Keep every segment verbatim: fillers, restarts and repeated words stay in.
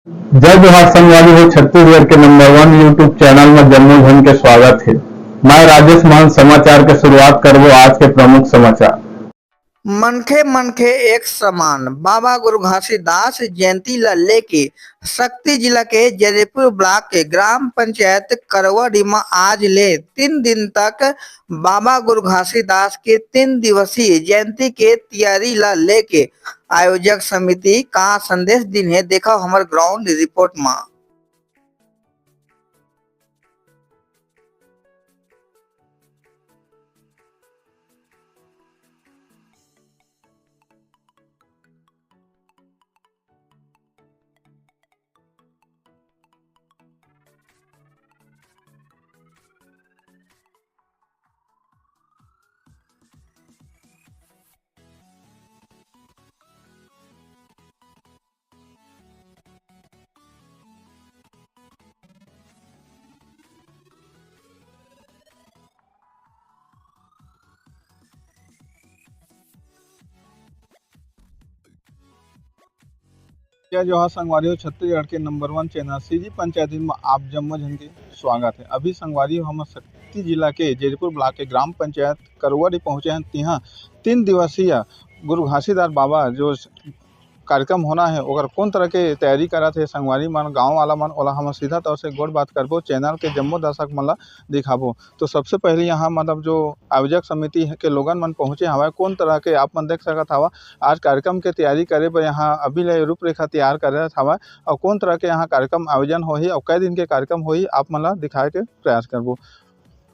जय जोहार संगवारी हो, छत्तीसगढ़ के नंबर वन YouTube चैनल में जम्मो झन के स्वागत हे। मैं राजेश महंत समाचार के शुरुआत करबो आज के प्रमुख समाचार। मनखे मनखे एक समान, बाबा गुरु घासीदास जयंती ल लेके सक्ती जिला के जैदीपुर ब्लॉक के ग्राम पंचायत करवाडी म आज ले तीन दिन तक बाबा गुरु घासीदास के तीन दिवसीय जयंती के तियारी ल लेके आयोजक समिति का संदेश दिन हे, देखव हमर ग्राउंड रिपोर्ट म। जय जोहार संगवारी हो, छत्तीसगढ़ के नंबर वन चैनल सीजी पंचायती में आप जम्मो झन के स्वागत है। अभी संगवारी हो, हम सक्ती जिला के जैदीपुर ब्लॉक के ग्राम पंचायत करुआडी पहुँचे हैं। तिहाँ तीन दिवसीय गुरु घासीदास बाबा जो कार्यक्रम होना है, ओकर कौन तरह के तैयारी करत है संगवारी मन, गाँव वाला मन, ओला हम सीधा तौर से गोठ बात करबो, चैनल के जम्मो दर्शक मन ला दिखाबो। तो सबसे पहले यहाँ मतलब जो आयोजक समिति के लोगन मन पहुँचे हवय, कौन तरह के आप मन देख सकत हवा, आज कार्यक्रम के तैयारी करे बर यहाँ अभी ले रूपरेखा तैयार करत हवय और कौन तरह के यहाँ कार्यक्रम आयोजन होही और कई दिन के कार्यक्रम होही, आप मन ला दिखाए के प्रयास करबो।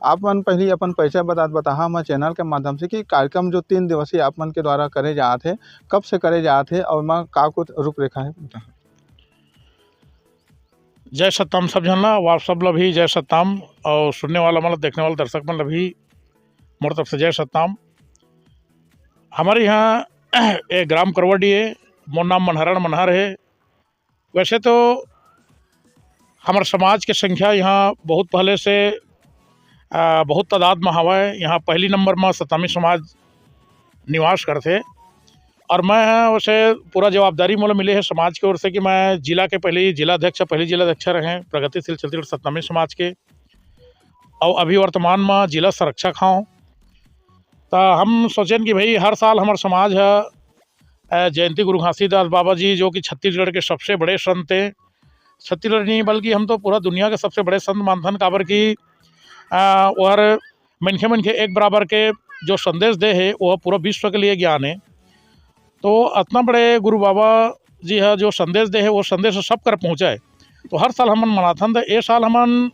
आप मन पहली अपन परिचय बतात बताहा हमर चैनल के माध्यम से कि कार्यक्रम जो तीन दिवसीय आप मन के द्वारा करे जात हे, कब से करे जात हे और एमा का कुछ रूपरेखा है? जय सतनाम सब झन ला, आप सब ला भी जय सतनाम और सुनने वाला मन ला, देखने वाला दर्शक मन ला भी मोर तरफ से जय सतनाम। हमारे यहाँ एक ग्राम करवाडी है, मोर नाम मनहरण मनहर है। वैसे तो हमर समाज के संख्या यहाँ बहुत पहले से, आ, बहुत तादाद में हवय। यहाँ पहली नंबर में सतनामी समाज निवास करथे और मैं ह वैसे पूरा जवाबदारी मोला मिले हे समाज के ओर से कि मैं जिला के पहली जिला अध्यक्ष, पहली जिला अध्यक्ष रहे प्रगतिशील छत्तीसगढ़ सतनामी समाज के, और अभी वर्तमान में जिला संरक्षक हूँ। तो हम सोचेन कि भाई हर साल हमार समाज ह अ, जयंती गुरु घासीदास बाबा जी, जो कि छत्तीसगढ़ के सबसे बड़े संत हैं। छत्तीसगढ़ नहीं, बल्कि हम तो पूरा दुनिया के सबसे बड़े संत मानथन, काबर कि, अ, ओहर मनखे मनखे एक बराबर के जो संदेश दे हे, वो पूरा विश्व के लिए ज्ञान है। तो अतना बड़े गुरु बाबा जी ह जो संदेश दे हे, वो संदेश सब कर पहुँचाए। तो हर साल हमन मनाथन, तो ए साल हमन,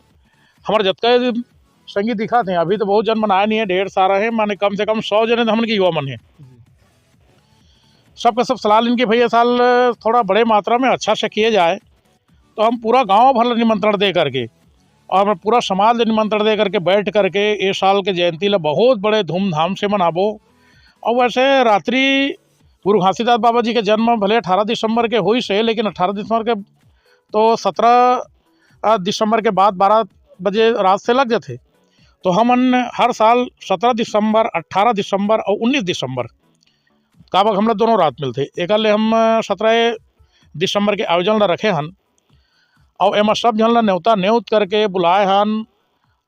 हमर जतका संगी दिखत हे, अभी तो बहुत जन मन आए नहीं है, ढेर सारा है, माने कम से कम सौ जने तो हमन के युवा मन है। सबका सब सलाह लेन के भैया साल थोड़ा बड़े मात्रा में अच्छा से किए जाए, तो हम पूरा गांव भर ला निमंत्रण दे करके और पूरा समाज ला निमंत्रण दे करके बैठ करके ये साल के जयंती ला बहुत बड़े धूमधाम से मनाबो। और वैसे रात्रि गुरु घासीदास बाबा जी के जन्म भले अठारह दिसंबर के होइस हे, लेकिन अठारह दिसंबर के तो सत्रह, अ, दिसंबर के बाद बारह बजे रात से लग जाथे। तो हमन हर साल सत्रह दिसंबर, अठारह दिसंबर और उन्नीस दिसंबर काबर हमला दोनों रात मिलथे। एकर ले हम, अ, सत्रह दिसंबर के आयोजन ला रखे हन, अउ एमा सब झन ला नेवता नेवत करके बुलाए हन,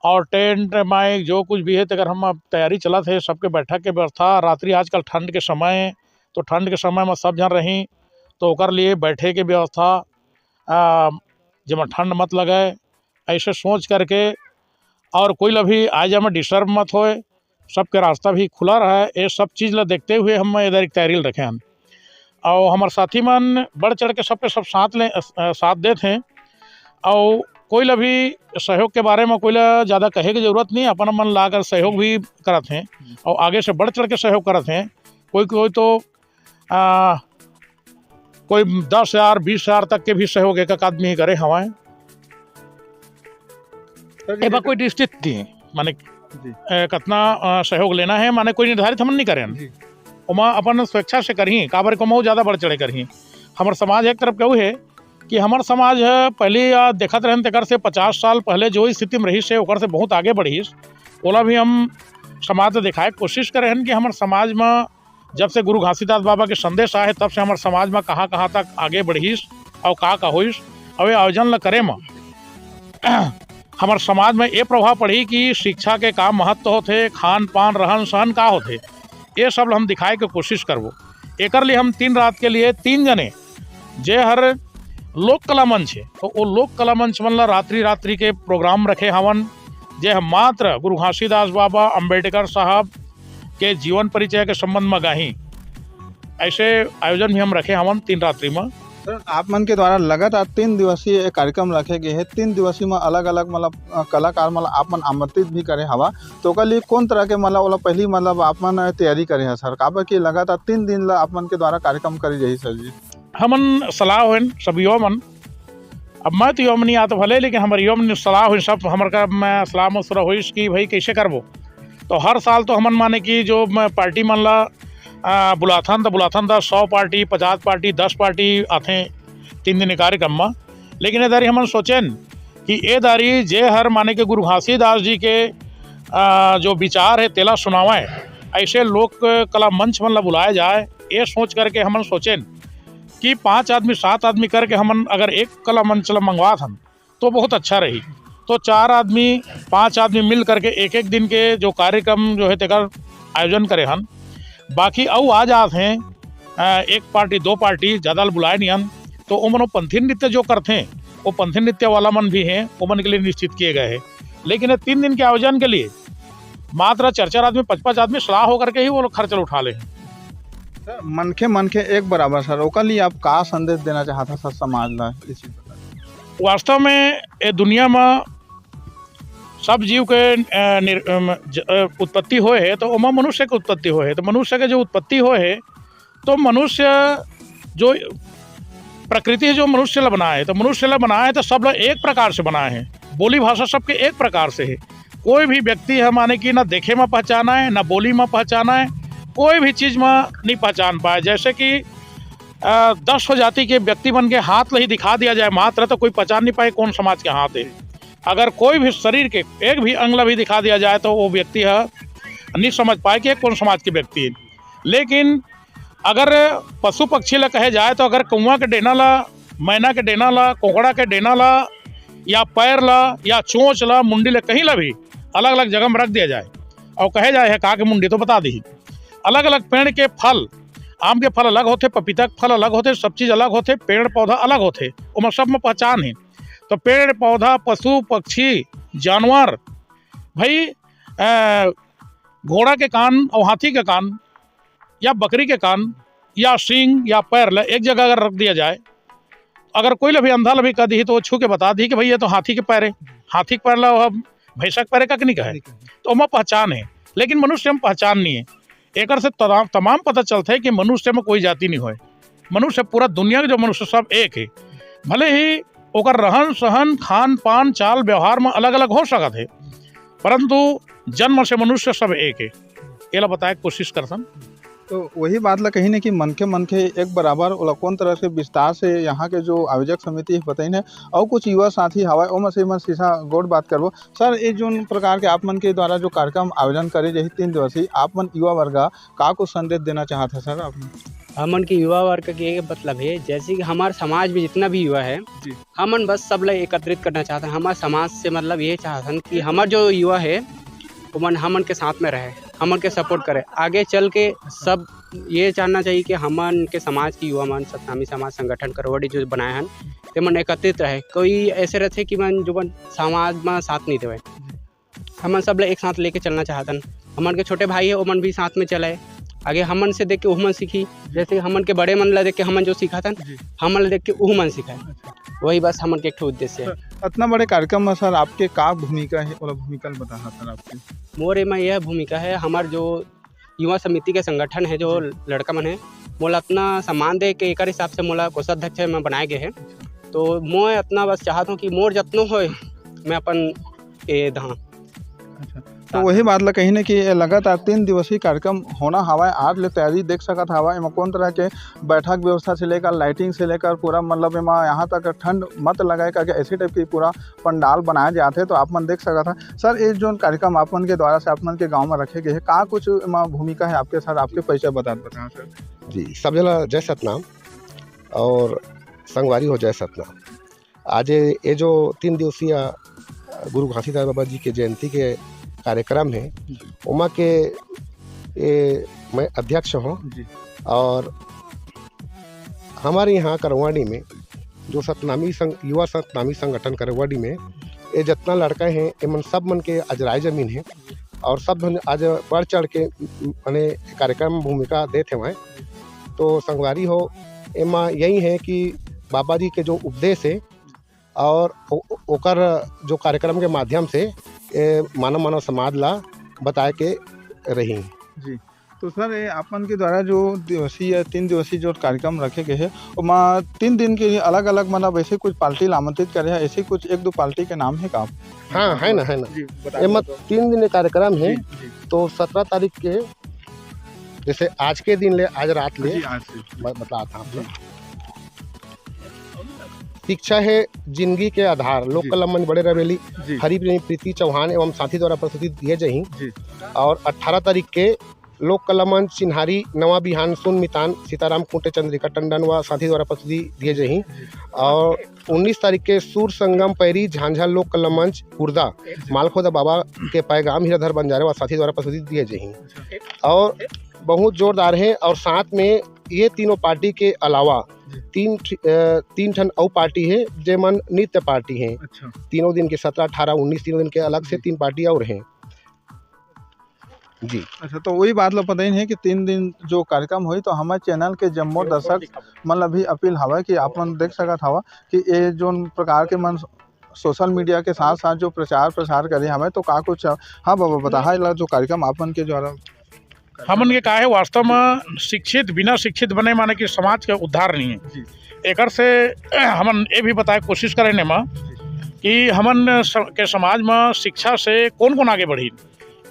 और टेंट माइक जो कुछ भी है, तेकर हम तैयारी चलत हे। सबके बैठक के व्यवस्था, रात्रि आजकल ठंड के समय, तो ठंड के समय में सब झन रही, तो ओकर लिए बैठे के व्यवस्था, अ, जेमा ठंड मत लगे, ऐसे सोच करके, और कोई ला भी आए जाए में डिस्टर्ब मत होए, सबके रास्ता भी खुला रहे। ये सब चीज़ ला देखते हुए हम ये तैयारी, तैयारी ल रखे हन। और हमारे साथी मन बढ़ चढ़ के सबके सब साथ ले, अ, साथ देत हैं। और कोई ला भी सहयोग के बारे में कोई ला ज़्यादा कहे के जरूरत नहीं, अपन मन ला कर सहयोग भी करत हैं और आगे से बढ़ चढ़ के सहयोग करत हैं। कोई, कोई तो, आ, कोई दस हजार, बीस हजार तक के भी सहयोग एक, एक आदमी ही करे हवाए। सर, एमा कोई निश्चित नहीं है, माने, जी। अ, कतना, अ, सहयोग लेना है, माने कोई निर्धारित हमन नहीं करेन। जी। ओमा अपन स्वेच्छा से करही, काबर के ओमा ज़्यादा बढ़ चढ़े करही। हमर समाज एक तरफ के उ है कि हमर समाज है, पहले, अ, देखत रहन तेकर से पचास साल पहले जो स्थिति में रहिस है, ओकर से बहुत आगे बढ़िस। ओला भी हम समाज ला दिखाए के कोशिश करे हन कि हमर समाज में जब से गुरु घासीदास बाबा के संदेश आए हे, तब से हमर समाज में कहाँ-कहाँ तक आगे बढ़िस और का-का होइस, अउ ये आयोजन ल करे म हमर समाज में ये प्रभाव पड़ही कि शिक्षा के का महत्व होथे, खान पान, रहन सहन का होथे, ये सब ल हम दिखाए के कोशिश करबो। एकर लिए हम तीन रात के लिए तीन जने, जे हर लोक कला मंच हे, तो वो लोक कला मंच मन ला रात्रि रात्रि के प्रोग्राम रखे हवन, जे ह मात्र गुरु घासीदास बाबा, अम्बेडकर साहब के जीवन परिचय के संबंध म गाही। ऐसे आयोजन भी हम रखे हवन तीन रात्रि म। सर, आप मन के द्वारा लगातार तीन दिवसीय एक कार्यक्रम रखे गए हे, तीन दिवसीय म अलग-अलग मतलब, अ, कलाकार मन ला आप मन आमंत्रित भी करे हवा, तो ओकर लिए कौन तरह के मतलब ओला पहली मतलब आप मन तैयारी करे हव सर? काबर कि लगातार तीन दिन ला आप मन के द्वारा कार्यक्रम करे जाही सर जी। हमन सलाह होइन सब युवा मन, अब मैं तो युवा मन नहीं आत भले, लेकिन हमर युवा मन सलाह होइन सब हमर का मैं सलाह मशवरा होइस कि भाई कैसे करबो। तो हर साल तो हमन माने कि जो म-, पार्टी मन ला, आ, बुलाथन, तो बुलाथन त सौ पार्टी, पचास पार्टी, दस पार्टी आथे तीन दिन के कार्यक्रम म। लेकिन ए दारी हमन सोचेन कि ए दारी जे हर माने कि गुरु घासीदास जी के, आ, जो विचार हे तेला सुनावय, ऐसे लोक कला मंच मन ला बुलाया जाए, ये सोच करके हमन सोचेन कि पाँच आदमी, सात आदमी करके हमन अगर एक कला मंच ला मंगवात हन, तो बहुत अच्छा रही। तो चार आदमी, पाँच आदमी मिल करके एक-एक दिन के जो कार्यक्रम जो हे, तेकर आयोजन करे हन। बाकी अउ आ जात हें, अ, एक पार्टी, दो पार्टी, ज़्यादा ल बुलाए नहीं हन, तो ओमन ओ पंथी नृत्य जो करथे, वो पंथी नृत्य वाला मन भी हें, ओमन के लिए निश्चित किए गए हे। लेकिन ये तीन दिन के आयोजन के लिए मात्र चार-चार आदमी, पाँच-पाँच आदमी सलाह होकर के ही वो लोग खर्च उठा ले। सर, मनखे, मनखे एक बराबर सर, ओकर लिए आप का संदेश देना चाहत हव सर समाज ला, ये चीज बताइए। वास्तव में ये दुनिया में सब जीव के, अ, निर-, अम, ज-, अ, उत्पत्ति होए हे, तो ओमा मनुष्य के उत्पत्ति होए हे। तो मनुष्य के जो उत्पत्ति होए हे, तो मनुष्य जो प्रकृति जो मनुष्य ला बनाए हे, तो मनुष्य ला बनाए हे, तो सब ला एक प्रकार से बनाए हे। बोली भाषा सबके एक प्रकार से हे। कोई भी व्यक्ति ह, माने कि ना देखे म पहचाना हे, ना बोली म पहचाना हे, कोई भी चीज म नहीं पहचान पाए। जैसे कि, अ, दस ठो जाति के व्यक्ति मन के हाथ ल ही दिखा दिया जाए मात्र, तो कोई पहचान नहीं पाए कौन समाज के हाथ हे। अगर कोई भी शरीर के एक भी अंग ला भी दिखा दिया जाए, तो वो व्यक्ति ह नहीं समझ पाए कि ये कौन समाज के व्यक्ति हे। लेकिन अगर पशु पक्षी ला कहे जाए, तो अगर कौआ के डेना ला, मैना के डेना ला, कोकड़ा के डेना ला, या पैर ला, या चोंच ला, मुंडी ला, कहीं ला भी अलग-अलग जगह में रख दिया जाए और कहे जाए, "हे का के मुंडी?" तो बता दी। अलग-अलग पेड़ के फल, आम के फल अलग होथे, पपीता के फल अलग होथे, सब चीज अलग होथे, पेड़ पौधा अलग होथे, ओमा सब में पहचान हे। तो पेड़ पौधा, पशु पक्षी, जानवर, भाई, अ, घोड़ा के कान और हाथी के कान या बकरी के कान या सींग या पैर ला एक जगह अगर रख दिया जाए, अगर कोई ला भी अंधा ला भी कह दी, तो वो छू के बता दी कि भाई, ये तो हाथी के पैर हे, हाथी के पैर ला वो भैंसा के पैर हे, का के नहीं कहे? नहीं कहे। तो ओमा पहचान हे, लेकिन मनुष्य में पहचान नहीं हे। एकर से तमाम, तमाम पता चलथे कि मनुष्य में कोई जाति नहीं होए। मनुष्य, पूरा दुनिया के जो मनुष्य सब एक हे, भले ही ओकर रहन सहन, खान पान, चाल व्यवहार में अलग अलग हो सकत हे, परंतु जन्म से मनुष्य सब एक हे, एला बताए के कोशिश करथन। तो वही बात ला कही ने कि मनखे, मनखे एक बराबर, ओला कौन तरह से विस्तार से यहाँ के जो आयोजक समिति हे बताइन हे, और कुछ युवा साथी हवय, ओमा से मैं सीधा गोठ बात करबो। सर, ये जोन प्रकार के आप मन के द्वारा जो कार्यक्रम आयोजन करे जाही तीन दिवसीय, आप मन युवा वर्ग का कुछ संदेश देना चाहत हे सर आप? हमन के युवा वर्ग के ये मतलब हे, जैसे कि हमार समाज में जितना भी युवा हे, जी। हमन बस सब ला एकत्रित करना चाहत हन। हमार समाज से मतलब ये चाहत हन कि हमार जो युवा हे, ओमन हमन के साथ में रहे, हमन के support करे। आगे चल के सब ये जानना चाहिए कि हमन के समाज के युवा मन सतनामी समाज संगठन करवड़ी जो बनाए हन, तेमन एकत्रित रहे। कोई ऐसे रहथे कि मन जो मन समाज में साथ नहीं देवे, हमन सब ला एक साथ लेके चलना चाहत हन। हमन के छोटे भाई हे, ओमन भी साथ में चले। आगे हमन से देख के ओमन सीखी, जैसे हमन के बड़े मन ला देख के हमन जो सीखत हन, जी। हमन ला देख के ओमन सीखे। अच्छा। वही बस हमन के एक ठो उद्देश्य हे। सर, इतना बड़े कार्यक्रम में सर आपके का भूमिका हे, ओला भूमिका ल बताहा सर आपके। मोर एमा यह भूमिका हे, हमर जो युवा समिति के संगठन हे, जो जी। लड़का मन हे, मोला इतना सम्मान दे के एकर हिसाब से मोला कोषाध्यक्ष में बनाए गए हे। तो मैं इतना बस चाहत हूँ कि मोर जतनो होए, मैं अपन ये दहा। अच्छा, तो वही बात ला कही ने कि ये लगातार तीन दिवसीय कार्यक्रम होना हवय, आज ले तैयारी देख सकत हवय, एमा कौन तरह के बैठक व्यवस्था से लेकर, lighting से लेकर पूरा मतलब एमा यहाँ तक ठंड मत लगाए करके ऐसे type के पूरा पंडाल बनाए जात हे, तो आप मन देख सकत हव। सर, ये जोन कार्यक्रम आप मन के द्वारा से आप मन के गांव में रखे गए हे, का कुछ एमा भूमिका हे आपके सर, आपके परिचय बता, बताओ सर। जी, सब जना जय सतनाम और संगवारी हो जय सतनाम। आज ये, ये जो तीन दिवसीय, अ, गुरु घासीदास बाबा जी के जयंती के कार्यक्रम हे, जी। ओमा के ये मैं अध्यक्ष हूँ। जी। और हमारे यहाँ करवाडी में जो सतनामी संग-, युवा सतनामी संगठन करवाडी में, ये जितना लड़का हैं, ये मन सब मन के अजराय जमीन है और सब मन आज बढ़ चढ़ के, माने, कार्यक्रम में भूमिका देत हवय। तो संगवारी हो, एमा यही है कि बाबा जी के जो उपदेश है और ओ-, ओकर जो कार्यक्रम के माध्यम से ये मानव, मानव समाज ला बताए के रही। जी। तो सर, ये आप मन के द्वारा जो दिवसीय, तीन दिवसीय जो कार्यक्रम रखे गए हे, ओमा तीन दिन के लिए अलग-अलग, मतलब, ऐसे कुछ पार्टी ला आमंत्रित करे हे, ऐसे कुछ एक दो पार्टी के नाम हे का आप? हाँ, है ना, है ना। जी, बता एमा दो तो। तीन दिन के कार्यक्रम हे, जी, जी। तो सत्रह तारीख के, जैसे आज के दिन ले, आज रात ले, जी, आज से। ब-, बता था आपको। जी। शिक्षा है जिंदगी के आधार, लोक जी। कला मंच बड़े रवेली, जी। हरि प्रेमी प्रीति चौहान एवं साथी द्वारा प्रस्तुति दिए जही। जी। और अठारह तारीख के लोक कला मंच चिन्हारी नवा बिहान सुन मितान सीताराम कुंटे चंद्रिका टंडन व साथी द्वारा प्रस्तुति दिए जही। जी। और उन्नीस तारीख के सुर संगम पैरी झांझा लोक कला मंच कुर्दा जी। मालखोदा बाबा के पैगाम हीराधर बंजारे व साथी द्वारा प्रस्तुति दिए जही। अच्छा। और बहुत जोरदार है। और साथ में ये तीनों पार्टी के अलावा जी। तीन ठ-, अ, तीन ठन अउ पार्टी हे, जेमन नृत्य पार्टी हे। अच्छा। तीनों दिन के, सत्रह, अठारह, उन्नीस, तीनों दिन के अलग से जी। तीन पार्टी और हे जी। अच्छा, तो वही बात ला पता ही नहीं है कि तीन दिन जो कार्यक्रम होही, तो हमारे चैनल के जम्मो दर्शक मन ला भी अपील हवय कि आप मन देख सकत हवा कि ये जोन प्रकार के मन सोशल मीडिया के साथ साथ जो प्रचार प्रसार करे हवय, तो का कुछ, हाँ बाबा, बता, हाँ, ला जो कार्यक्रम आप मन के द्वारा हमन के का हे, वास्तव में शिक्षित, बिना शिक्षित बने माने कि समाज के उद्धार नहीं है। जी। एकर से हमन ये भी बताए कोशिश करे ने मा जी। कि हमन स-, के समाज में शिक्षा से कौन कौन आगे बढ़ी,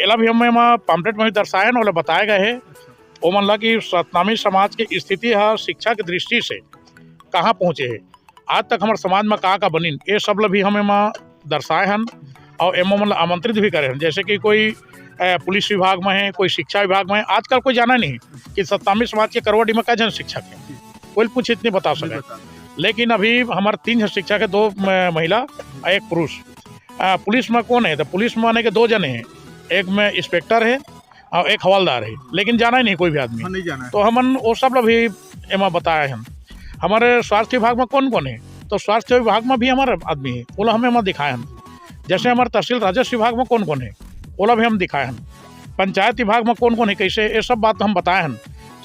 एला भी हम एमा pamphlet में भी दर्शाए न, ओला बताए गए हे। अच्छा। ओमन ला कि सतनामी समाज के स्थिति ह शिक्षा के दृष्टि से कहाँ पहुँचे हे, आज तक हमर समाज में का का बनिन, ये सब ला भी हम एमा दर्शाए हन और एमा मन ला आमंत्रित भी करे हन। जैसे कि कोई, अ, पुलिस विभाग में है, कोई शिक्षा विभाग में है। आजकल कोई जाना नहीं कि सतनामी समाज के करवाडी में कै झन शिक्षक हैं, कोई पूछे नहीं बता सके। लेकिन अभी हमारे तीन झन शिक्षक है, दो म-, महिला और एक पुरुष। अ, पुलिस में कौन है? तो पुलिस में माने के दो जने हैं, एक में इंस्पेक्टर है और एक हवलदार है, लेकिन जाना ही नहीं कोई भी आदमी। हाँ, नहीं जाना है। तो हमन वो सब ला भी एमा बताए हन। हमारे स्वास्थ्य विभाग में कौन कौन है, तो स्वास्थ्य विभाग में भी हमारे आदमी है, ओला हम एमा दिखाए हन। जैसे हमारे तहसील राजस्व विभाग में कौन कौन है, ओला भी हम दिखाए हन। पंचायत विभाग में कौन कौन है, कैसे, ये सब बात हम बताए हन।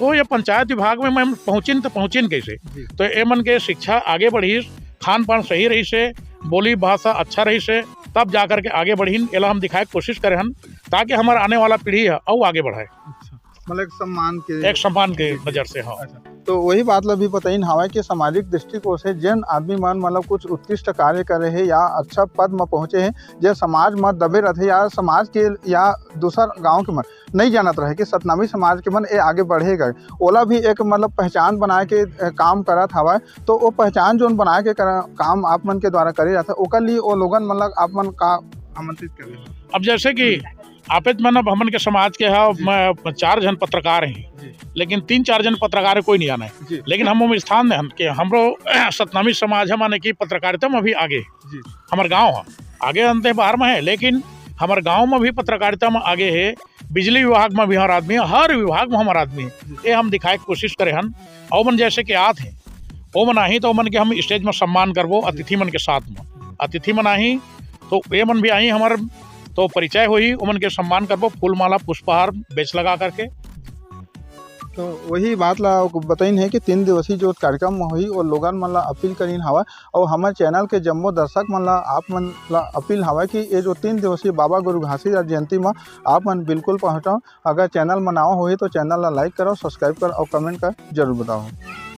तो ये पंचायत विभाग में हम पहुँचिन तो पहुँचिन कैसे? जी। तो ये मन के शिक्षा आगे बढ़ी, खान पान सही रही से, बोली भाषा अच्छा रही से, तब जा करके आगे बढ़िन, एला हम दिखाए के कोशिश करे हन, ताकि हमारे आने वाला पीढ़ी है, अउ आगे बढ़ाए। अच्छा, मतलब एक सम्मान के एक सम्मान के जी, जी। नजर से, हाँ। अच्छा, तो वही बात ला भी बताइन हवय कि सामाजिक दृष्टिकोण से जेन आदमी मन मतलब कुछ उत्कृष्ट कार्य करे हे या अच्छा पद म पहुँचे हे, जे समाज म दबे रथे या समाज के या दूसर गांव के मन नहीं जानत रहे कि सतनामी समाज के मन ए आगे बढ़े गए, ओला भी एक मतलब पहचान बनाए के, अ, काम करत हवय। तो वो पहचान जोन बनाए के कर-, काम आप मन के द्वारा करे जाथे, ओकर लिए वो लोगन मन ला आप मन का आमंत्रित करे? अब जैसे कि आपेच मन अब हमन के समाज के ह, जी। म-, चार झन पत्रकार हैं, जी। लेकिन तीन चार झन पत्रकार कोई नहीं जाने। जी। लेकिन हम, हम स्थान में हन कि हमरो सतनामी समाज है, माने कि पत्रकारिता में भी आगे। जी। हमर गांव है, आगे अंते बाहर में है, लेकिन हमर गांव में भी पत्रकारिता में आगे है, बिजली विभाग में भी हमार आदमी है, हर विभाग में हमार आदमी है। जी। ये हम दिखाए के कोशिश करे हन। और मन जैसे कि आत हैं, ओमन आही तो ओमन के हम स्टेज में सम्मान करबो अतिथि मन के साथ में। अतिथि मन आही तो ये मन भी आही हमर, तो परिचय होही, ओमन के सम्मान करबो, फूल माला पुष्पहार बेच लगा करके। तो वही बात ला बताइन है कि तीन दिवसीय जो कार्यक्रम होही, वो लोगन मन ला अपील करीन हवय और हमर चैनल के जम्मो दर्शक मन ला, आप मन ला अपील हवय कि ये जो तीन दिवसीय बाबा गुरु घासीदास जयंती म आप मन बिल्कुल पहुँचव। अगर चैनल म नवा होही तो चैनल ला like करव, subscribe करव और comment कर जरूर बताओ।